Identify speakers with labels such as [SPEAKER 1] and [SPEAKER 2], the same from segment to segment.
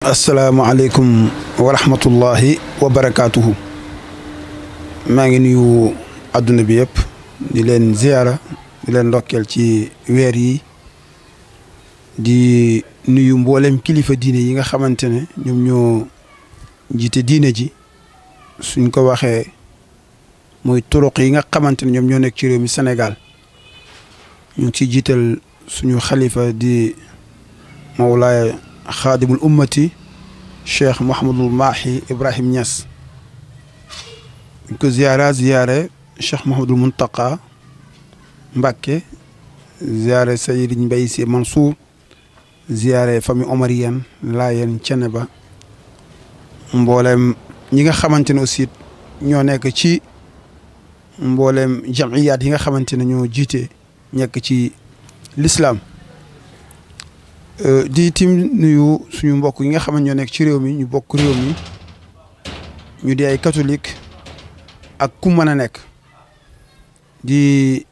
[SPEAKER 1] asalaamaaleykum wa rahmatullahi wa barakaatuhu. maa ngi nuyu adduna bi yëpp di leen ziyaara di leen ndokkeel ci weer yi di nuyu mboolem kilifa diine yi nga xamante ne ñoom ñoo jiite diine ji suñ ko waxee mooy turuq yi nga xamante ne ñoom ñoo nekk ci réew mi Sénégal ñu ngi ciy jiital suñu xalifa di Mawlaaya xaadimul ummati Cheikh Mouhamadul Mahi Ibrahim Niass ñu ko ziyaare Cheikh Mouhamadul Muntaqa Mbacké ziyaare Serigne Mbaye Sy Mansour ziyaare famille omarienne Laayeen Ceneba mboolem ñi nga xamante ne aussi ñoo nekk ci mboolem jamiyaat yi nga xamante ne ñoo jiite nekk ci l'islam di tim nuyu suñu mbokk yi nga xam ne ñoo nekk ci réew mi ñu bokk réew mi ñu di ay catholique ak ku mën a nekk di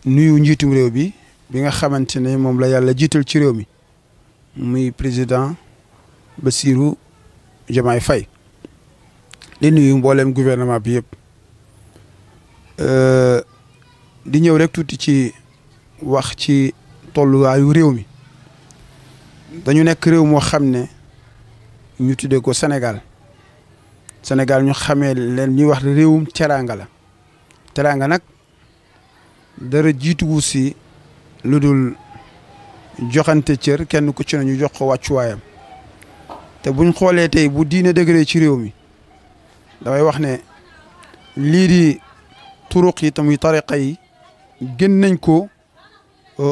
[SPEAKER 1] nuyu njiitum réew bi nga xamante ne moom la yàlla jiital ci réew mi muy président Bassirou Diomaye Faye di nuyu mboolem gouvernement bi yëpp di ñëw rek tuuti ci wax ci tolluwaayu réew mi dañu nekk réew moo xam ne ñu tuddee ko Sénégal ñu xamee leen ñuy wax réewum teraanga la teraanga nag dara jiituwu si lu dul joxante cër kenn ku ci ne ñu jox ko wàccuwaayam te buñ xoolee tey bu diine dëgëree ci réew mi damay wax ne lii di turuq yi tamuy tariqa yi gën nañ ko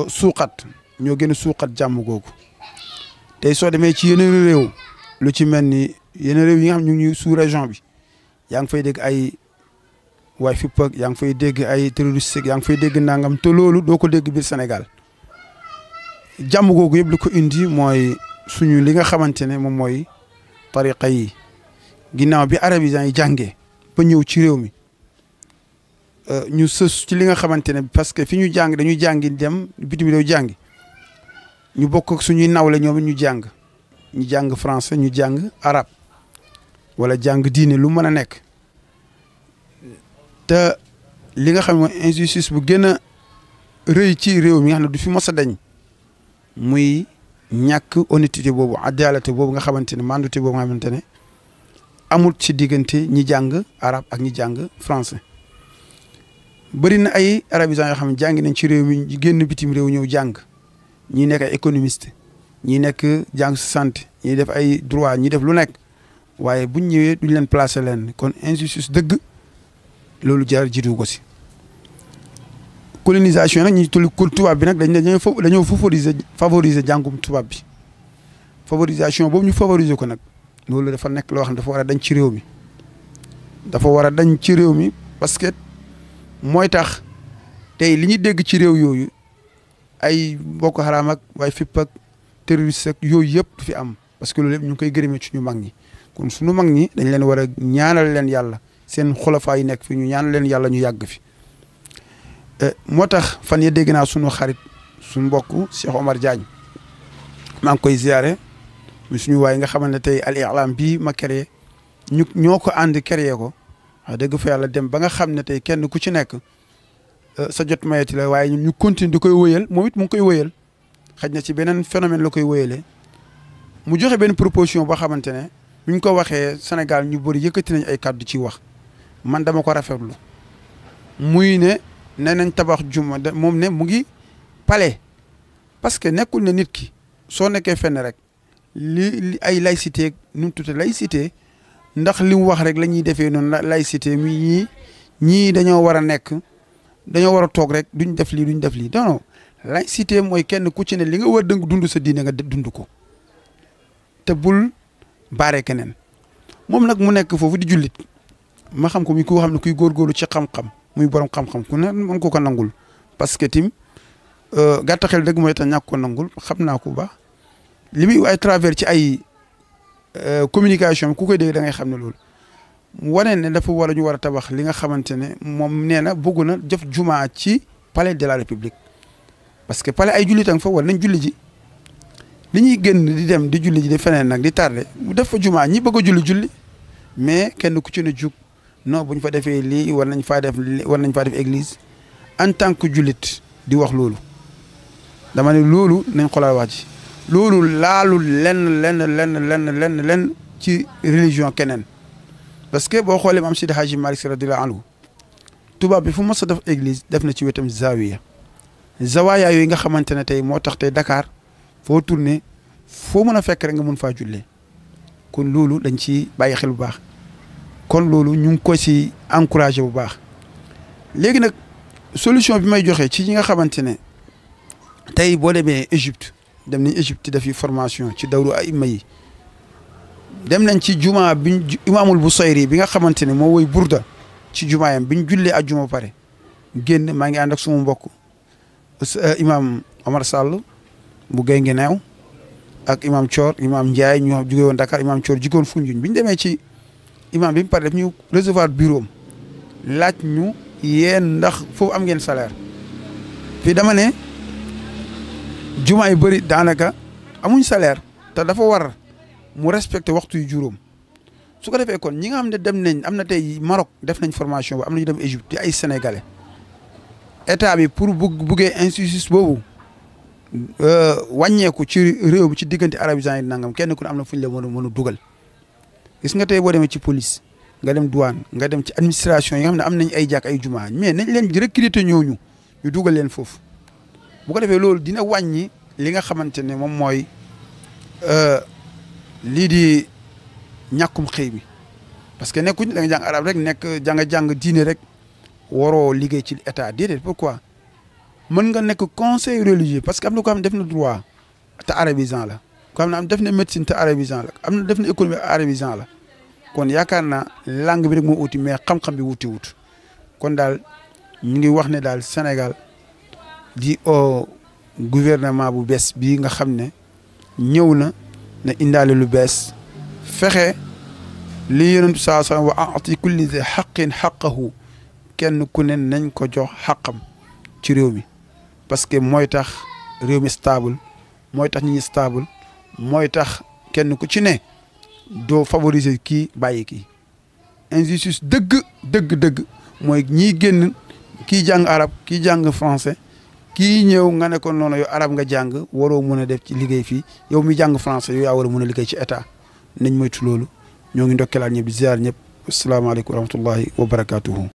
[SPEAKER 1] suuqat ñoo gën a suuqat jàmm googu tey soo demee ci yeneen réew lu ci mel ni yeneen réew yi nga xam ñu ngi sous région bi yaa ngi fay dégg ay waay fipp ak yaa ngi fay dégg ay terroriste yaa ngi fay dégg nangam te loolu doo ko dégg biir Sénégal jàmm googu yëpp li ko indi mooy suñu li nga xamante ne moom mooy tariqa yi ginnaaw bi arabisants yi jàngee ba ñëw ci réew mi ñu sës ci li nga xamante ne parce que fi ñu jàng dañuy jàngi dem bitim réew jàngi ñu bokk ak suñuy nawle ñoom ñu jàng français ñu jàng arabe wala jàng diine lu mën a nekk te li nga xam ne mooy injustice bu gën a rëy ci réew mi nga xam ne du fi mos a dañ muy ñàkk honnêteté boobu adaalate boobu nga xamante ne mandute boobu nga xamante ne amul ci diggante ñi jàng arabe ak ñi jàng français bëri na ay arabisants yoo xam ne jàngi nañ ci réew mi génn bitim réew ñëw jàng ñi nekk ay économiste ñi nekk jàng santé ñi def ay droit ñi def lu nekk waaye buñ ñëwee duñ leen placer leen kon injustice dëgg loolu jaar jiitu ko si colonisation nag ñi tulli tubaab bi nag dañoo favoriser jàngum tubaab bi favorisation boobu ñu favoriser ko nag loolu dafa nekk loo xam ne dafa war a dañ ci réew mi dafa war a dañ ci réew mi parce que mooy tax tey li ñu dégg ci réew yooyu ay Boko Haram ak waaye fipp ak terroriste ak yooyu yëpp du fi am parce que loolu yëpp ñu ngi koy gërëmee ci ñu mag ñi kon suñu mag ñi dañ leen war a ñaanal leen yàlla seen xulafaa yi nekk fi ñu ñaanal leen yàlla ñu yàgg fi moo tax fan ya dégg naa suñu xarit suñu mbokk Cheikh Omar Diagne maa ngi koy ziare mi suñu waay nga xamante ne tey al i'lam bii ma créé ñoo ko ànd créé ko wax dëgg fa yàlla dem ba nga xam ne tey kenn ku ci nekk sa jot mayeti la waaye ñu continue di koy wëyal moom it mu ngi koy wëyal xaj na ci beneen phénomène la koy wëyalee mu joxe benn proposition boo xamante ne bu ñu ko waxee Sénégal ñu bëri yëkkati nañ ay kàddu ci wax man dama ko rafetlu muy ne nañ tabax juma moom ne mu ngi palais parce que nekkul ne nit ki soo nekkee fenn rek li ay laïcité nu mu tuddee laïcité ndax li mu wax rek la ñuy defee noonu laïcité mi ñii dañoo war a nekk dañoo war a toog rek duñ def lii non laïcité mooy kenn ku ci ne li nga war dëng dund sa diine nga dund ko te bul baare keneen moom nag mu nekk foofu di jullit ma xam ko muy ko xam ne kuy góorgóorlu ci xam-xam muy borom xam-xam ku ne mën ko nangul parce que tim gàtt xel dëgg mooy tax ñàkk ko nangul xam naa ko bu baax li muy ay travers ci ay communication ku koy dégg da ngay xam ne loolu mu wane ne dafa ñu war a tabax li nga xamante ne moom nee na bëgg na jëf jumaa ci palais de la république parce que palais ay jullit a nga fa war nañ julli ji li ñuy génn di dem di julli ji di feneen nag di tardé mu def fa jumaa ñi bëgg a julli mais kenn ku ci ne jug non bu ñu fa defee lii war nañ faa def war nañ faa def église en tant que jullit di wax loolu dama ne loolu nañ xoolal wax ji loolu laalul lenn ci religion keneen parce que boo xoolee maam Seydi Hadji Malick Sy radiyallahu anhu tubaab bi fu mos a def église def na ci wetam zawiya yooyu nga xamante ne tey moo tax tey Dakar foo tourné foo mën a fekk rek nga mun faa jullee kon loolu dañ ci bàyyi xel bu baax kon loolu ñu ngi ko ci encouragé bu baax léegi nag solution bi may joxe ci ñi nga xamante ne tey boo demee Égypte dem nañ Égypte def yi formation ci dawru aïma yi dem nañ ci juma biñ imaamul Busayri bi nga xamante ne moo woy burda ci jumaayam biñ jullee ak juma pare génn maa ngi ànd ak suma mbokk imam Omar Sall bu gay ngi neew ak imam Thior imam Ndiaye ñu jóge woon Dakar imam Thior jigoon Foundiougne bi ñu demee ci imam bi mu pare def ñu recevoir bureau laaj ñu yéen ndax foofu am ngeen salaire fii dama ne juma yu bëri daanaka amuñ salaire te dafa war mu respecté waxtu yu juróom su ko defee kon ñi nga xam ne dem nañ am na tey Maroc def nañ formation ba am na ñu dem Égypte di ay sénégalais état bi pour buggee institut boobu wàññeeku ci réew bi ci diggante arabisants yi nangam kenn ku ne am na fu ñu la mën a dugal gis nga tey boo demee ci police nga dem douane nga dem ci administration yi nga xam ne am nañ ay jàkk ay jumaa mais nañ leen recruter ñooñu ñu dugal leen foofu bu ko defee loolu dina wàññi li nga xamante ne moom mooy lii di ñàkkum xëy mi parce que nekkuñ da nga jàng arab rek nekk jàng diine rek waroo liggéey ci état déedéet pourquoi mën nga nekk conseil religieux parce que am na ko xam ne def na droit te arabisant la ko xam ne am def na médecine te arabisant la am na def na économie arabisant la kon yaakaar naa langue bi rek moo uti mais xam-xam bi wuti wut kon daal ñu ngi wax ne daal Sénégal di gouvernement bu bees bii nga xam ne ñëw na indaale lu bees fexe li yonent bi saa sallam wa a'ti kulli zi haqqin haqqahu kenn ku ne nañ ko jox xaqam ci réew mi parce que mooy tax réew mi stable mooy tax nit ñi stable mooy tax kenn ku ci ne doo favoriser kii bàyyi kii injustice dëgg mooy ñiy génn kii jàng arab kii jàng français kii ñëw nga ne ko noonu yow arab nga jàng waroo mën a def ci liggéey fii yow mi jàng français yow yaa war a mën a liggéey ci état nañ moytu loolu ñoo ngi ndokkeelaat ñëpp di ziar ñëpp asalaamaaleykum wa rahmatullahi wa barakaatuhu